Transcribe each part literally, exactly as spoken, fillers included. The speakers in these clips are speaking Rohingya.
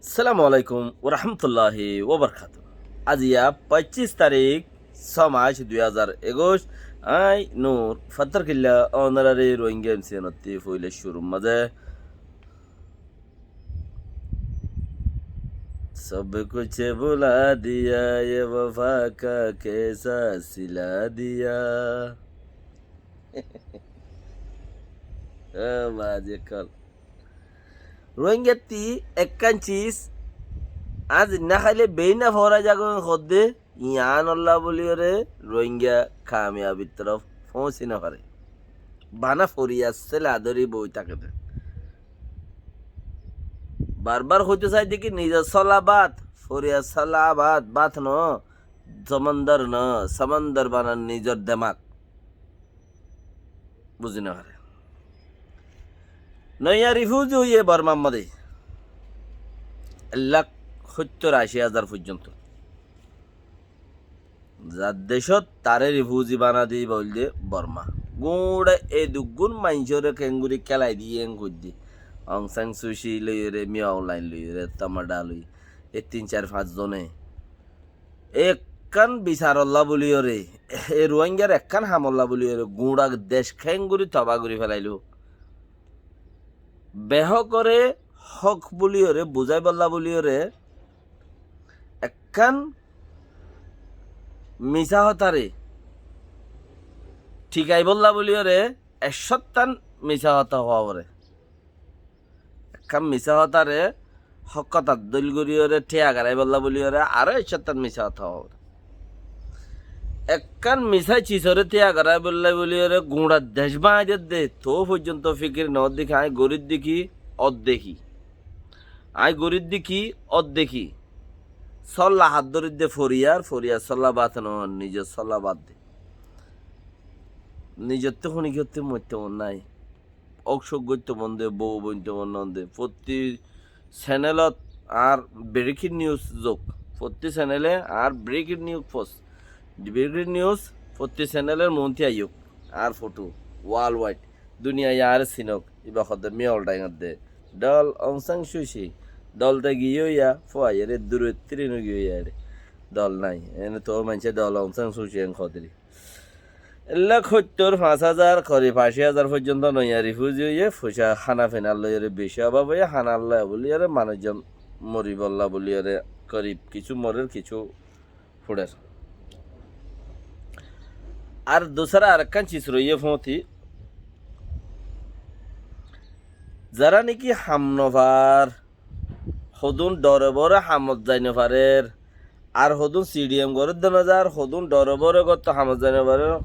Assalamu alaikum warahmatulláhi wabarakátuhu. Aijja foñcíc tarík, só mac, dui házar ekuic. Añí Nur Fattarkilla, ónorare Rohingya M C N ottú foila cúrur mazé سب کچھ بھلا دیا، یہ وفا کا کیسا صلہ دیا۔ Ó bazi ókkol, Rohingyattú ekkán ciz, añí zinna háile beina fora zagon hoódde, yiánolla bóliyoré Rohingya kamiyabir torof foóñsi nofaré. Bana foriya sela dóri boi táke de. Barbar hoitó saidde ki, nizor sóla bát, foriyar sóla bát, bát no, somondor no, somondor banan nizor demak. Buzi nofaré. Noiya rifuzi óiye Bormar modé ek lak hóttor aci házar foijjonto. Zar decót taré rifuzi banai diba óilde Borma. Guñça eduggún maincóre keéngori kélai diye en hoidde. Aung San Suu Kyi loiyóre, Min Aung Hlaing loiyóre, Thamada loi, e tin sair fañs zone ekkán bisarolla bóliyoré, e Rohingyar ekkán hamolla bóliyoré, guñça dec keéngori toba gori felailo. Behókore hók bóliyoré buzáibolla bóliyoré ekkán misá hotáre thikaibólla bóliyoré ekcóttan misá hotá hoó foré. Ekkán misá hotáre hók hotá dóil goríyoré thíya goráibolla bóliyoré aró ekcóttan misá hotá hoó foré. Ekkán misá cisoré thíya goráibolla bóliyoré guñça dec báñgi dedde, toó foijjonto fikir noódde ki añí gorídde ki, ódde ki. Añí gorídde ki, ódde ki. Sólla hát dóridde foriyar, foriyar sólla bát no, nizor sólla bát de. Nizottú húni ki ótte moitto mon nái. Ók cók goitto mon de, bou bointo mon non de. Fottí senelot añár breaking news zuk. Fottí senele añár breaking news post. Breaking news fottí seneler muúnti aiyók. Añár foto worldwide. Duniyai añáre sinók. Iba hoódde Min Aung Hlaing de. Dol Aung San Suu Kyi. Dol de giyói ya, fua yere dure tirin giyói ya re. Dol nái. Ene toó maincé dol Aung San Suu Kyi en hoódde. Ek lak hóttor fañs házar, korib aci házar foijjonto noiya rifuzi óiye, foicá hána finar loiyóre beci obab óiye, hána loi bóliyoré manúic zon moribolla bóliyoré korib kissú morer, kissú fuçer. Ar dusára arekkán ciz roiyé foóñti, zará niki ham nofar, hodún dhore bóre hamot zai nofarér, ar hodún C D M gorédde nozar, hodún dhore bóre góttu hamot zai nofarér,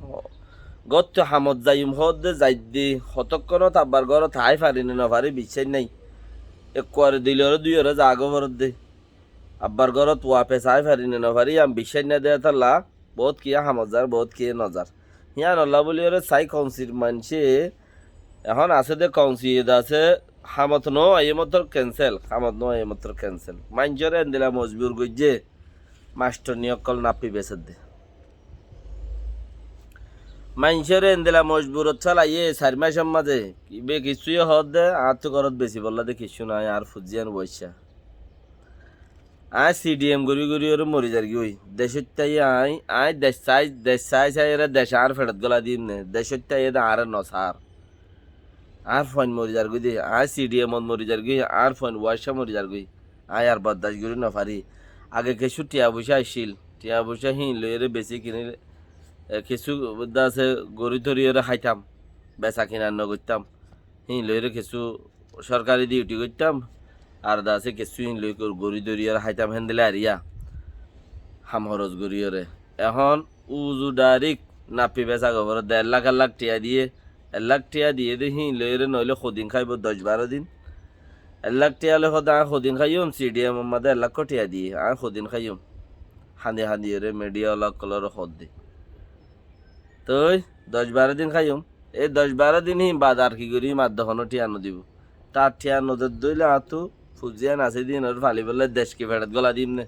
góttu hamot zaiyum hoódde zaidde, hotókkonót abbar górot aái fari né nofari biccác nái. Ekkuare diloré duiyóre zagói foredde. Abbar górot wafes aái fari né nofari, yián biccác nái de hétolla boóut kiyé hamot zar, boóut kiyé nozar. Yíanolla bóliyoré sai kounsir maincé, ehón asé dé kounsiyed asé, hamot no aiyé mottor kensel, hamot no aiyé mottor kensel. Maincóre endila mojbur goijjé, mastorni ókkol nappi besedde. Maincóre endila mojburot félaiyé sair mácor mazé, ibá kissúye hoódde, añáttu górot besibolla de kissú nái, añár fuain uwaiccá. Aññí C D M gorí goríyoré mori zargói. Decót táiye aññí, aññí dec saái, dec saái saáiyoré dec añár feçot gólai diyum né. Decót táiye de añáre nosaár. Añár fuain mori zargói de, aññí C D M ot mori zargói, añár fuain uwaiccá mori zargói. Aññí ar bordac gorí nofarí. Age kessú thiañ foicá accíl, thiañ foicá híin loiyóre besí kiní, e, kessú de asé gorí toriyoré háitam, besa kina nogoittám. Híin loiyóre kessú sorkari diuti goittám, ar de asé kessú híin loi gor-, gorí dóri ar háitam héndilla ar yá ham horos goríyoré. Ehón uzu dhairék nappi besa goi foredde, ek lak ek lak thiañ diyé, ek lak thiañ diyé de híin loiyóre noóile hodin háibo doc baró din. Ek lak thiañ loi hoódde aññí hodin háiyum, C D M or mazé ek lak thiañ diyé, aññí hodin háiyum. Hañdi hañdiyoré midhiya ola ókkolóre hoódde. Toi doc baró din háiyum. Ei doc baró din híin baade ar ki goríyum, ar de honó thiañ nodibó. Tar thiañ nodedde óile añáttu fuain asé de híinoré falibólla dec ki feçet gólai diyum né?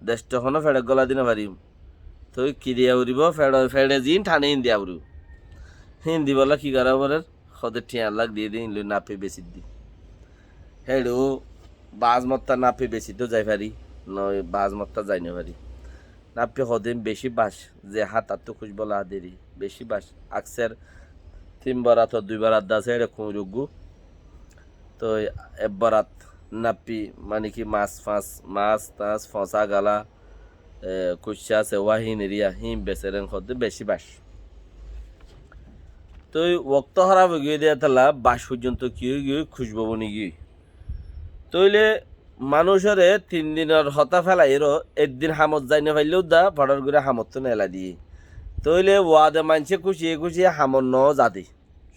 Dec to honó feçet gólai di nofaríyum. Toi ki diya foribó? Feçe, feçe ziín thane híin diya foribó. Híin dibólla ki gorá forer? Hoódde thiañ ek lak diyé de híin loi nappi besiddi. Héçe baáz mottá nappi besi tó zai fari, noi baáz mottá zai no fari. Nappi hodin beci bac, ze hátattú kucbola deri, beci bac. Akser tin borat o dui borat dase ere kuñruggú. Toi ek borat nappi, mani ki mas fas, mas tas, fosa gala, e, kucca se, wahín eriya, hín beseren hodde beci bac. Toi wokto hóraf ói giyói de etalla bac foijjonto ki ói giyói, kucbo boni giyói. Tóile manúcore tin dinor hotá félai ero ek din hamot zai no faillé udda, fodor gorí hamottú nelai diyé. Tóile wade maincé kúciye kúciye hamot no zade.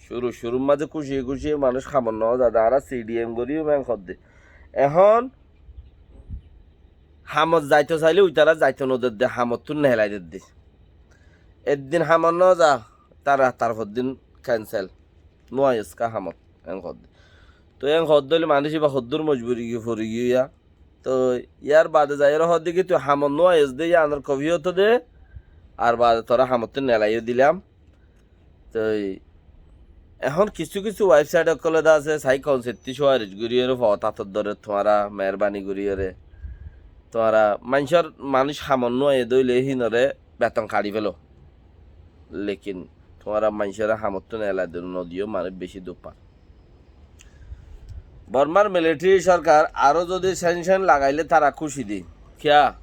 Curu curur mazé kúciye kúciye manúc hamot no zade, añára C D M gorí eng hoddé. Ehón hamot zaito sailé uitará zaito no dedde, hamottú nelai dedde. Ek din hamot no za, tar, tar foddin kensel. Nuaiyos ká hamot, eng hoddé. Toi eng hoddé óile manúc iba hoddúr mojburi giyói fori giyói ya. Toi yar bade zaiyóre hoddé ki tui hamot nuaiyos de, yanor kofi óto de, ar bade toré hamottú nelaiyó dilam. Toi ehón kissú kissú website ókkol de asé, sai konsetti suwaric goríyore, fot átot dóre, tuáñra meherbani goríyore. Tuáñra maincór manúc hamot nuaiye de óile hínore beton kaçi félo. Lekin tuáñra maincóre hamottú nelai de no diyó, manúc beci duk far. Bormar militari sorkar aró zodi sanction lagailé tara kúci de. Kiyá?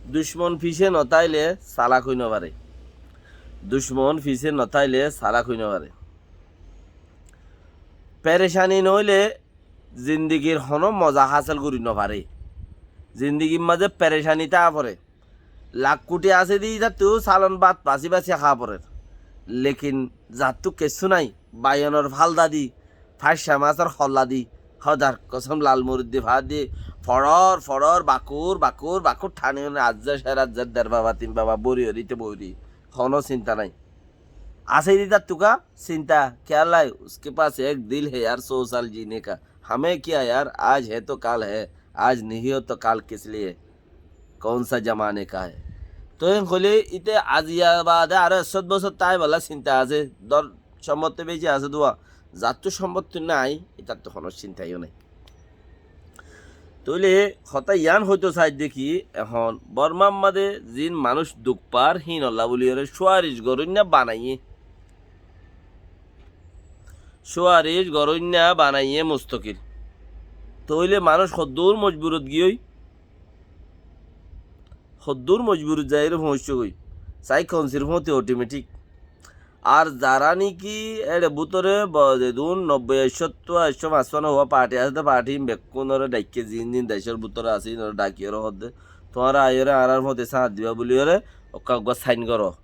Ducmon fise no táile salak ói no fare. Ducmon fise no táile salak ói no fare. Perecani no óile zindigir honó moza hásel gorí no fare. Zindigir mazé perecani táa fore. Lak kuthi asé de ítattú salon bát basi basi há forer. Lekin zattú kessú nái, baiyonor falda di, faicca masor holla di, Hódar kosom lal murid di fá di, fodor fodor, bakur bakur, bakur thani hone azzar, ser azzar, der baba, tin baba, bori hori te bori, honó sinta nái. Asé de ítattú ká sinta, kiyá lai, uske paas ek dil hai yaar, só saal jine ka, hame kiyá yaar, aaj hai to kal hai, aaj nahi ho to kal kis liye? Kaun sa zamane ka hai? Toi en hoilé ite aziya bade aró ek cót bosór táibolla sinta asé, dór sombottí beci asé dua, zattú sombottí nái, ítattú honó sintaiyó nái. Tóile hotá yián hoitó saidde ki, ehón Bormar mazé zin manúic duk far, híinolla buliyóre suwaric goróinna banaiyé. Suwaric goróinna banaiyé mustokil. Tóile manúic hoddúr mojburot giyói, hoddúr mojburot zaiyóre foóñiccógoi. Sai kounsir fúñti otometik. Ar zará niki éçe bútore bo-, zedún nobboi, ekcóttu, ekcó fañsfana huá parti asé de, parti bekkúnore dhaikké, zin zin decór bútore asé, ínore dhakiyóre hoódde, tuáñra aiyóre añárár fúñti sáñt diba buliyóre, okká uggúa sain goró,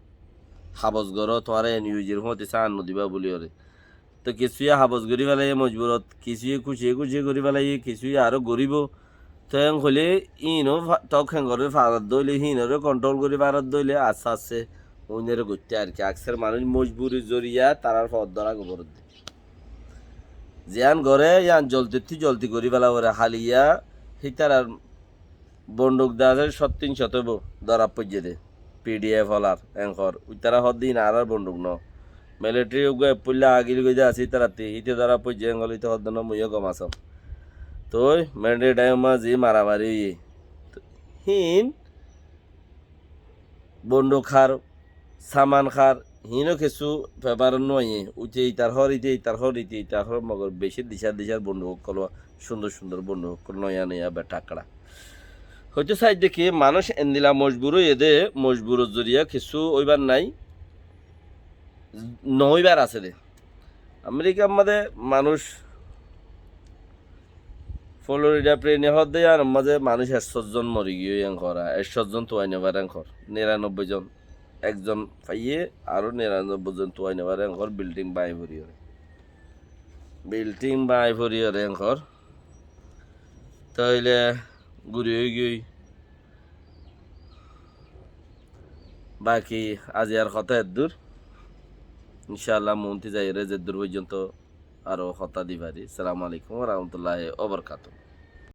habos goró, tuáñra N U G r fúñti sáñt nodiba buliyóre. Toi kissúye habos gorí felaiyé mojburot, kissúye kúciye kúciye gorí felaiyé, kissúye aró goríbo. Toi en hoilé íino fa-, tok hengoré farat dóile, híinoré kontrol gorí farat dóile, aste aste uinore goittó ar ki. Akser manúic mojburi zoriya tarár fot dóra goborodde. Ziyán goré, yían zoldittú zoldi gorí fela foré. Haliya hítarar bonduk de asé, cót tin cót óibo, dóra foijjé de. P D F olar, enkor. Uitará hoódde íin añárár bonduk no. Militari uggúa ek foilla agil goi de asé ítarattí, íte dóra foijjé, enkor íte hoódde no, muiyó gom asóm. Toi, militari thaimot zií maramari óiye. Híin bonduk hár, saman hár, híino kessú fefarot nuaiyé. Uite itar hór, ite itar hór, ite itar hór, mogor bicí dicár dicár bonduk ókkol, cúndor cúndor bonduk ókkol, noya noya bethakra. Hoitó saidde ki, manúic endila mojbur óiye de, mojburor zoriya kessú óibar nái, no óibar asé de. Amerikar mazé manúic Florida plane e hoódde yíanor mazé manúic ekcót zon mori giyói, en gorá, ekcót zon tuwai no fare, en gor, niranobboi zon, ekzon faiyé, aró niranobboi zon tuwai no fare, en gor, bilding báñgi foriyóre. Bilding báñgi foriyóre, en gor. Tóile guri ói giyói. Baki aziyar hotá eddúr. Incálla, muúnti zaiyóre zeddúr foijjonto aró hotá di fari. Assalamu alaikum wa rahmatullahi wa barakatuhu.